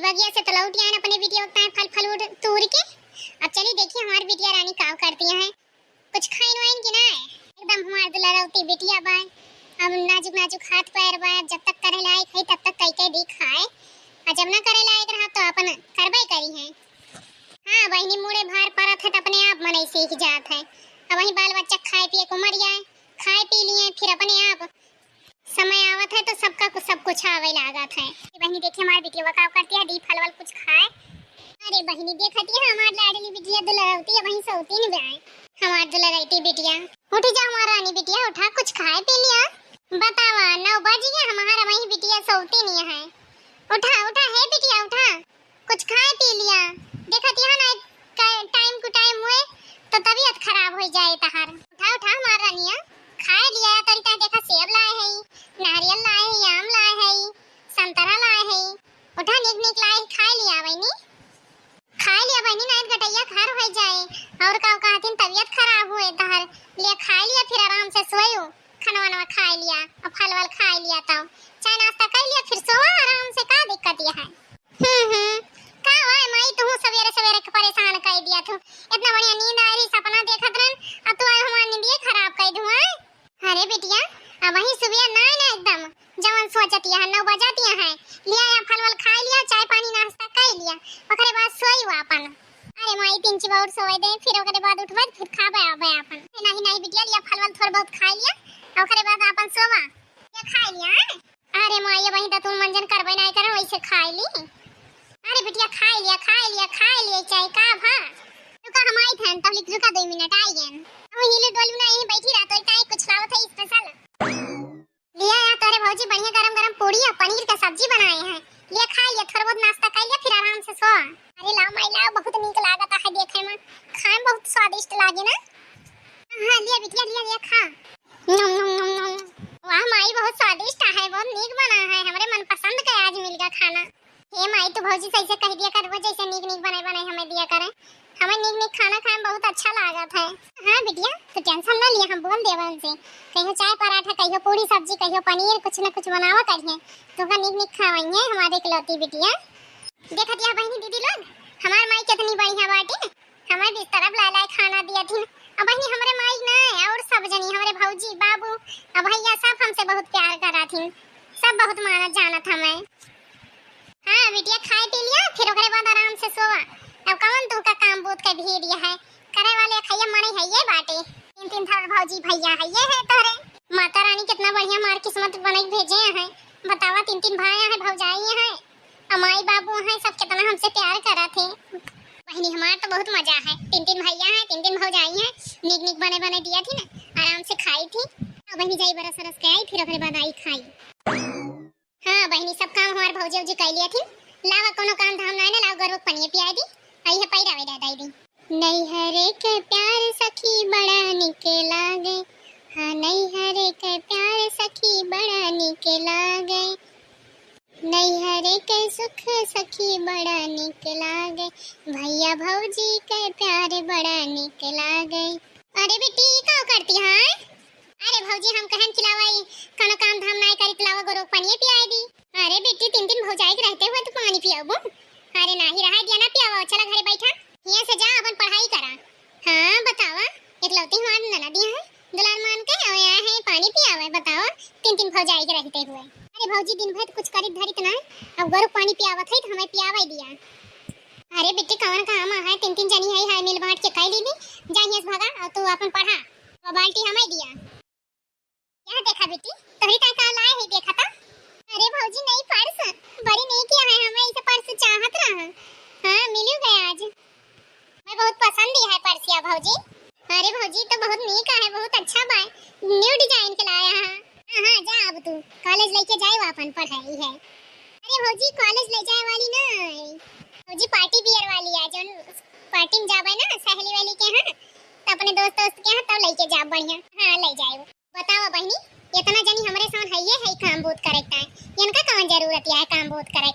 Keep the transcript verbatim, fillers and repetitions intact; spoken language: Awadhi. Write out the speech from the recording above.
बगिया से तो लौट आयन अपने बिटिया के ताईं फल फलूट तूर के। अब चली देखी हमार बिटिया रानी का करती है, कुछ खाइन वाइन कि ना। एकदम हमार दुलरौती बिटिया बा, अब नाजुक नाजुक हाथ पैर बा, जब तक करे लायक है तब तक कई कई दी खाए, और जब ना करे लायक रहा तो अपन करबे करी है। हाँ बहिनी, मुड़े भार परत है तो अपने आप मनई सीख जात है। अब वही बाल बच्चा खाए पिए के उमर आए, खाए पी लिए फिर अपने आप समय आवत है तो सबका कुछ, सब कुछ आवे लागत है। बहिनी देखिए हमार बिटिया का करती है, दी फल वल कुछ खाए। अरे बहिनी देखती है हमार लाडली बिटिया दुलरौती, अब वही सौतीन बा हमार दुलरौती बिटिया। उठी जा हमार रानी बिटिया, उठा कुछ खाए पी लिया। बतावा नौ बज गया, हमार वही बिटिया सौतीन है। उठा उठा हे बिटिया उठा, कुछ खाए पी लिया। देखत यहाँ ना टाइम कु टाइम हुए तो तबीयत खराब हो जाए तहार। उठा उठा हमार रानिया, खाए लिया। तनी तनी देखा सेब लाए है, नारियल लाए है, आम लाए है, संतरा लाए है। उठा नीक नीक लाए है, खाए लिया बहिनी, खाए लिया बहिनी, नाहीं गटैया खार हो जाए। और का कहथिन तबीयत खराब हुए तहार, ले खाए लिया फिर आराम से सोयो। खाना वाना खाए लिया, और फल वल खाए लिया, तब चाय नाश्ता कर लिया, फिर सोवा आराम से, का दिक्कत ये है? हम्म हम्म, का हुआ है माई, तू सवेरे सवेरे के परेशान कर दिया तू। इतना बढ़िया नींद आ रही, सपना देखत रहन, अब तू आज हमारी नींद ये खराब कर दूँ, हैं? अरे बिटिया, अब वही सुबह ना है ना एकदम, जवन सोचत यहाँ नौ बजत यहाँ है, लिया या फल वल खाए लिया, चाय पानी नाश्ता कर लिया, ओकरे बाद सोई हुआ अपन। अरे माई, तीन चिबा और सोए दे, फिर ओकरे बाद उठबे, फिर खाबे आबे अपन। नहीं नहीं बिटिया, लिया फल वल थोड़ा बहुत खाए लिया, ओकरे बाद अपन सोवा। ये खाए लिया, हैं? अरे माई, अब वहीं तो तू मंजन करबे नहीं करे, वैसे खाए ली। अरे बिटिया, खाए लिया, खाए लिया, खाए लिया, चाय का भा। रुका, हम आई थे, तब लिख रुका, दो मिनट आई गए। हम हिलू डोलू ना, यहीं बैठी रहा, तो चाय कुछ लावत है स्पेशल। लिया या तोरे भौजी बढ़िया गरम गरम पूड़ी और पनीर का सब्जी बनाए हैं, लिया खा लिया, थोड़ा बहुत नाश्ता कर लिया, फिर आराम से सो। अरे लाओ माई लाओ, बहुत नीक लागत है देखे में, खाए में बहुत स्वादिष्ट लागे ना। हाँ लिया बिटिया, लिया लिया खा। नम, नम, नम, नम। वाह माई, बहुत स्वादिष्ट है, बहुत नीक बना है, हमरे मनपसंद का आज मिल गया खाना। हे माई, तू भौजी से ऐसे कह दिया कर, रोज ऐसे नीक नीक बनाए बनाए हमें दिया करे। हमें नीक नीक खाना खाए में बहुत अच्छा लागत है। हाँ बिटिया, तू टेंशन ना लिया, हम बोल देबे उनसे। कहियो चाय पराठा, कहियो पूड़ी सब्जी, कहियो पनीर, कुछ न कुछ बनावा करिए। तुमका नीक नीक खवाइए हमारे इकलौती बिटिया। देखत यह बहिनी दीदी लोग, हमार माई कितनी बढ़िया बाटी, हमें बिस्तरा लाए लाए खाना दिया थी। अब बहिनी हमरे माई ना और सब जनी, हमरे भौजी, बाबू, अब भैया सब हमसे बहुत प्यार करा थी, सब बहुत मानत जानत हमें। हाँ बिटिया, खाए पी लिया, फिर ओकरे बाद आराम से सोवा। अब कौन तू का काम बूत के भीड़ यह है, करे वाले खैया मने है ये बाटे। तीन तीन थार भौजी भैया है ये है तोरे। माता रानी कितना बढ़िया मार किस्मत बने भेजे हैं, बतावा तीन तीन भाई हैं, भौजाई हैं, अमाई बाबू हैं, सब कितना हमसे प्यार करा थे। बहिनी हमार तो बहुत मजा है, तीन तीन भैया हैं, तीन तीन भौजाई हैं, नीक नीक बने बने दिया थी ना, आराम से खाई थी। अब बहिनी जाई बरस सरस के आई, फिर ओकरे बाद आई खाई। हाँ बहिनी, सब काम हमार भौजी उजी कर लिया थी। लावा कोनो काम धाम ना है ना, लाओ गरुआ पनिया पिया दी। आई है पैरा वेरा दाई दी। नैहरे के प्यार सखी बड़ा निक लागे, हाँ नैहरे के प्यार सखी बड़ा निक लागे, नैहरे के सुख सखी बड़ा निक लागे, भैया भौजी के प्यार बड़ा निक लागे। अरे बेटी, ई का करती है? अरे भौजी, हम कहन खिलावाई, कौनो काम धाम नाय करी, त लावा गरुआ पनिया पियाए दी। अरे बेटी, तीन तीन भौजाई के रहते हुए तू पानी पियाबू? अरे नाही, रहा दिया ना पियावा, चला घरे बैठा, हियाँ से जा अपन पढ़ाई करा। हाँ बतावा, इकलौती हमार ननदिया है, दुलार मान के और यहाँ है पानी पियावे, बतावा, तीन तीन भौजाई के रहते हुए। अरे भौजी, दिन भर त कुछ करित धरित ना, अब गरुआ पानी पियावत है तो हमें पियावे दिया। अरे बेटी, कौन काम है, तीन तीन जनी है, है मिल बांट के कई ली, जा हियाँ से भागा और तू अपन पढ़ा, वो बाल्टी हमें दिया। यह देखा बेटी, तोहरी ताई का लाए है, देखा था। अरे भौजी, नई पर्स, बड़ी नीक है, हमें ऐसे पर्स चाहत रहा। हाँ, मिल गया आज। मैं बहुत पसंद ही है पर्सिया भौजी। अरे भौजी, तो बहुत नीक है, बहुत अच्छा बा, न्यू डिजाइन के लाया है। हाँ, हाँ, जा अब तू कॉलेज लेके जाए, वो अपन पढ़ाई है। अरे भौजी, कॉलेज ले जाए वाली ना, भौजी पार्टी बियर वाली है, जौन पार्टी में जाबे ना सहेली वाली के यहाँ, तो अपने दोस्त दोस्त के यहाँ तब लेके जा, बढ़िया। हाँ, ले जाए। बतावा बहिनी, इतना जनी हमरे सामने है, ये है काम बूत करे का, इनका कौन जरूरत है काम बूत करे